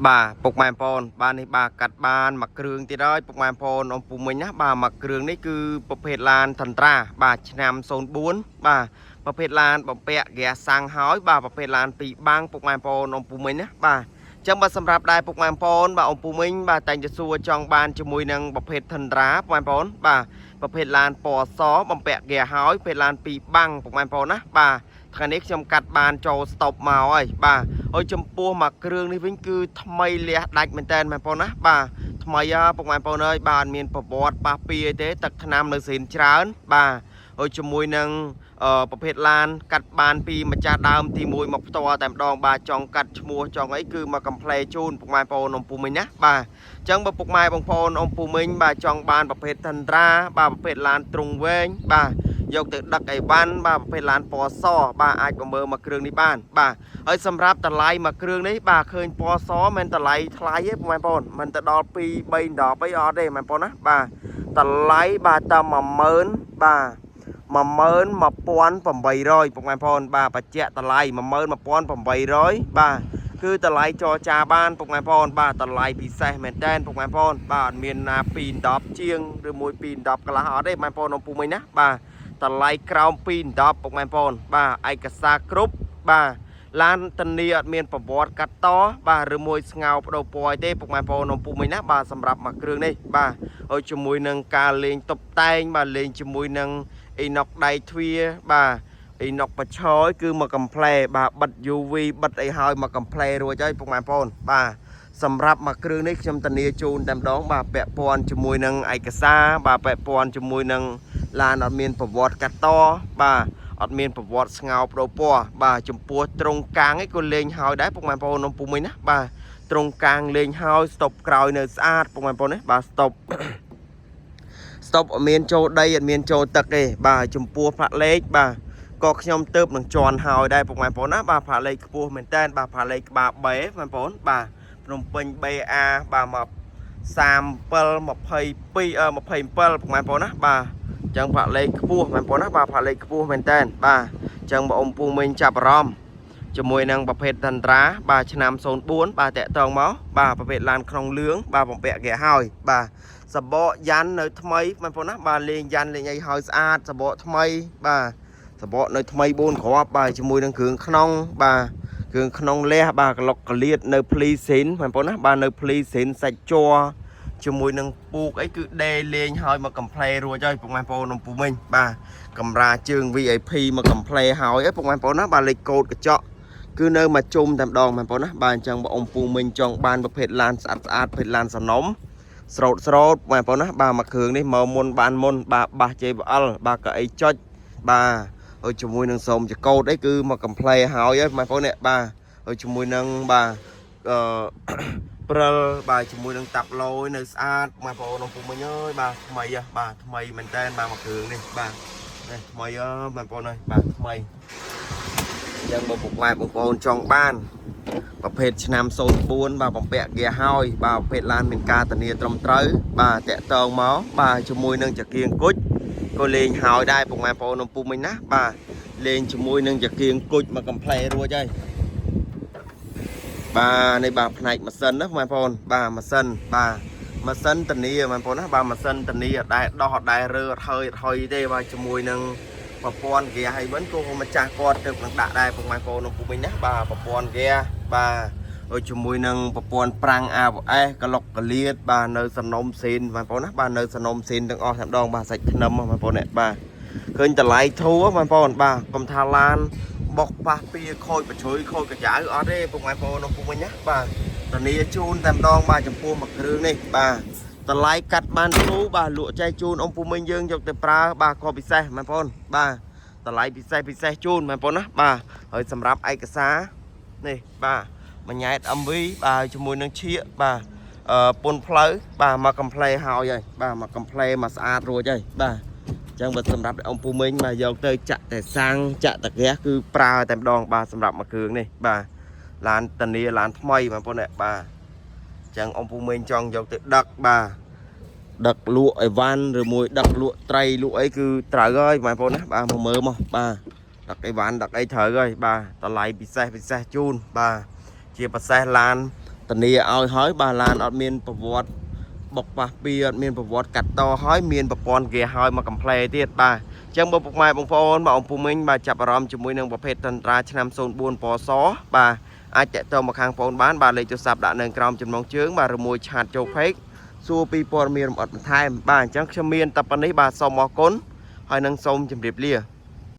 បាទពុកម៉ែបងប្អូនបាទនេះបាទកាត់បានមួយគ្រឿងទៀតហើយពុកម៉ែបងប្អូនអំពូមិញណាបាទមួយគ្រឿងនេះគឺប្រភេទឡានថន្ទ្រាបាទឆ្នាំ04បាទប្រភេទឡានបំពាក់ហ្គាសសាំងហើយបាទប្រភេទឡានពីរបាំងពុកម៉ែបងប្អូនអំពូមិញណាបាទចឹងបើសម្រាប់ដែរពុកម៉ែបងប្អូនបាទអំពូមិញបាទតែងតែសួរចង់បានជាមួយនឹងប្រភេទថន្ទ្រាពុកម៉ែបងប្អូនបាទប្រភេទឡានពណ៌សបំពាក់ហ្គាសហើយប្រភេទឡានពីរបាំងពុកម៉ែបងប្អូនណាបាទថ្ងៃនេះខ្ញុំកាត់បានចូលស្តុបមកហើយបាទ ហើយចំពោះមួយគ្រឿងនេះវិញគឺថ្មីលះដាច់មែនតើបងប្អូនណាបាទថ្មីហ៎ពុកម៉ែបងប្អូនអើយបាទអត់មានប្រវត្តិប៉ះពីអីទេទឹកថ្នាំនៅសេនច្រើនបាទហើយជាមួយនឹងប្រភេទឡានកាត់បានពីម្ចាស់ដើមទី1មកផ្ទាល់តែម្ដងបាទចង់កាត់ឈ្មោះចង់អីគឺមកកំ pl ជូនពុកម៉ែបងប្អូនអំពូមិញណាបាទអញ្ចឹងបើពុកម៉ែបងប្អូនអំពូមិញបាទចង់បានប្រភេទថន្ទ្រាបាទប្រភេទឡានទ្រុងវែងបាទយកទៅដឹកអីវ៉ាន់បាទប្រភេទឡានពណ៌សបាទអាចប្រមើលមកគ្រឿងនេះបានបាទ ហើយសម្រាប់តម្លៃមួយគ្រឿងនេះបាទឃើញពណ៌សមិនតម្លៃថ្លៃទេបងប្អូនមិនទៅដល់2 3 10អីអត់ទេបងប្អូនណាបាទតម្លៃបាទតាម10000បាទ11800ពុកម៉ែបងប្អូនបាទបញ្ជាក់តម្លៃ11800បាទគឺតម្លៃចរចាបានពុកម៉ែបងប្អូនបាទតម្លៃពិសេសមែនតើពុកម៉ែបងប្អូនបាទអត់មានណា2 10ជាងឬមួយ2 10កន្លះអត់ទេបងប្អូនអំពូមិញណាបាទតម្លៃក្រោម2 10ពុកម៉ែបងប្អូនបាទឯកសារគ្រប់បាទ ឡានតានីអត់មានប្រវត្តិកាត់តបាទឬមួយស្ងោបដូរពណ៌អីទេពុកម៉ែបងប្អូននំពុកមិញណាបាទសម្រាប់មួយគ្រឿងនេះបាទហើយជាមួយនឹងការលេងតុបតែងបាទលេងជាមួយនឹងអ៊ីណុកដៃទ្វារបាទអ៊ីណុកបឆយគឺមកកំ pl បាទបិទ UV បិទអីហើយមកកំ pl រួចហើយពុកម៉ែបងប្អូនបាទសម្រាប់មួយគ្រឿងនេះខ្ញុំធានាជូនតែម្ដងបាទពាក់ព័ន្ធជាមួយនឹងឯកសារបាទពាក់ព័ន្ធជាមួយនឹងឡានអត់មានប្រវត្តិកាត់តបាទ អត់មានប្រវត្តិស្ងោប្ដូរពណ៌បាទចំពោះត្រង់កាងឯងក៏លេងហើយដែរពុកម៉ែបងប្អូននំពុំមិញណាបាទត្រង់កាងលេងហើយស្តុបក្រោយនៅស្អាតពុកម៉ែបងប្អូនណាបាទស្តុប ស្តុបអត់មានចូលដីអត់មានចូលទឹកទេបាទចំពោះផ្លាកលេខបាទក៏ខ្ញុំទៅបនឹងជន់ហើយដែរពុកម៉ែបងប្អូនណាបាទផ្លាកលេខខ្ពស់មែនតើបាទផ្លាកលេខក្បាល B បងប្អូនបាទភ្នំពេញ BA បាទមក37 22 27ពុកម៉ែបងប្អូនណាបាទអញ្ចឹងផ្លាកលេខខ្ពស់បងប្អូនណាបាទផ្លាកលេខខ្ពស់មែនតើបាទអញ្ចឹងបងអ៊ំពូមីងចាប់អារម្មណ៍ជាមួយនឹងប្រភេទតន្ត្រាបាទឆ្នាំ04បាទតាក់តងមកបាទប្រភេទឡានក្នុងលឿងបាទបំពាក់គេហើយបាទសបកយ៉ាន់នៅថ្មីបងប្អូនណាបាទលេងយ៉ាន់លេងអីហើយស្អាតសបកថ្មីបាទសបកនៅថ្មី4គ្រាប់បាទជាមួយនឹងគ្រឿងក្នុងបាទគ្រឿងក្នុងលះបាទក្លុកកលៀតនៅភ្លីស៊ីនបងប្អូនណាបាទនៅភ្លីស៊ីនសាច់ជ័រជាមួយនឹងពូកអីគឺដេលេងហើយមកកំ pl រួចហើយពុកម៉ែបងប្អូននំពូមិញបាទកម្រាជើង VIP មកកំ pl ហើយពុកម៉ែបងប្អូនណាបាទលេខកូដកញ្ចក់គឺនៅមកជុំតែម្ដងបងប្អូនណាបាទអញ្ចឹងបើអ៊ំពូមិញចង់បានប្រភេទឡានស្អាតស្អាតប្រភេទឡានសនំស្រោតស្រោតបងប្អូនណាបាទមួយគ្រឿងនេះមកមុនបានមុនបាទបាស JBL បាទកៅអីចុចបាទហើយជាមួយនឹងសូមចកោតអីគឺមកកំ pl ហើយបងប្អូននេះបាទហើយជាមួយនឹងបាទអឺ ព្រិលបាទជាមួយនឹងតាប់ឡយនៅស្អាតបងប្អូនអពុំមិញអើយបាទថ្មីហ៎បាទថ្មីមែនតើបាទមួយគ្រឿងនេះបាទនេះថ្មីហ៎បងប្អូនអើយបាទថ្មីអញ្ចឹងបើពុកម៉ែបងប្អូនចង់បានប្រភេទឆ្នាំ04បាទបំពាក់ហ្គាហើយបាទប្រភេទឡានមានការធានាត្រឹមត្រូវបាទតាក់តងមកបាទជាមួយនឹងចង្គៀងគុជក៏លេងហើយដែរពុកម៉ែបងប្អូនអពុំមិញណាបាទលេងជាមួយនឹងចង្គៀងគុជមកកំ pl រួចហើយ បាទនេះបាទផ្នែកម៉ាស៊ីនណាបងប្អូនបាទម៉ាស៊ីនបាទម៉ាស៊ីនតានីបងប្អូនណាបាទម៉ាស៊ីនតានីអត់ដែរដោះអត់ដែររើអត់ហើយអត់ហុយទេបាទជាមួយនឹងប្រព័ន្ធហ្គាហើយវិញក៏ម្ចាស់គាត់ទៅនឹងដាក់ដែរពុកម៉ែបងប្អូននៅពុំវិញណាបាទប្រព័ន្ធហ្គាបាទហើយជាមួយនឹងប្រព័ន្ធប្រាំង ABS ក្លុកកលៀតបាទនៅសនំសេនបងប្អូនណាបាទនៅសនំសេនទាំងអស់តែម្ដងបាទសាច់ធ្នឹមបងប្អូននេះបាទឃើញតម្លៃធូរបងប្អូនបាទកុំថាឡាន បុកប៉ះពីខូចបញ្ជ្រុយខូចកញ្ចៅអត់ទេពុកម៉ែបងប្អូនពុកវិញណាបាទតានីជូនតែម្ដងបាទចំពោះមួយគ្រឿងនេះបាទតម្លៃកាត់បានធូរបាទលក់ចែកជូនអ៊ំពូមីងយើងយកទៅប្រើបាទក៏ពិសេសបងប្អូនបាទតម្លៃពិសេសពិសេសជូនបងប្អូនណាបាទហើយសម្រាប់ឯកសារនេះបាទមួយញ៉ែត MV បាទជាមួយនឹងឈៀកបាទអឺពុនផ្លូវបាទមកកំ pl ហើយហើយបាទមកកំ pl មកស្អាតរួចហើយបាទ ចឹងបើសម្រាប់អង្គពូមីងបាទយកទៅចាក់តែសាំងចាក់តែហ្គាសគឺប្រើតែម្ដងបាទសម្រាប់មួយគ្រឿងនេះបាទឡានតានីឡានថ្មីបងប្អូននេះបាទចឹងអង្គពូមីងចង់យកទៅដឹកបាទដឹកលក់អីវ៉ាន់ឬមួយដឹកលក់ត្រីលក់អីគឺត្រូវហើយបងប្អូនណាបាទមកមើលមកបាទដឹកអីវ៉ាន់ដឹកអីត្រូវហើយបាទតម្លៃពិសេសពិសេសជូនបាទជាពិសេសឡាន ធានាឲ្យហើយបាទឡានអត់មានប្រវត្តិបុកប៉ះពីអត់មានប្រវត្តិកាត់តហើយមានប្រព័ន្ធហ្គាហើយមកកំ pl ែទៀតបាទអញ្ចឹងបើពុកម៉ែបងប្អូនបាទអង្គពូមីងបាទចាប់អារម្មណ៍ជាមួយនឹងប្រភេទតន្ត្រាឆ្នាំ04ពណ៌សបាទអាចតាក់ទងមកខាងបងប្អូនបានបាទលេខទូរស័ព្ទដាក់នៅក្រោមចំណងជើងបាទឬមួយ chat ចូល page សួរពីព័ត៌មានលម្អិតបន្ថែមបាទអញ្ចឹងខ្ញុំមានតែប៉ុណ្នេះបាទសូមអរគុណហើយនឹងសូមជម្រាបលា។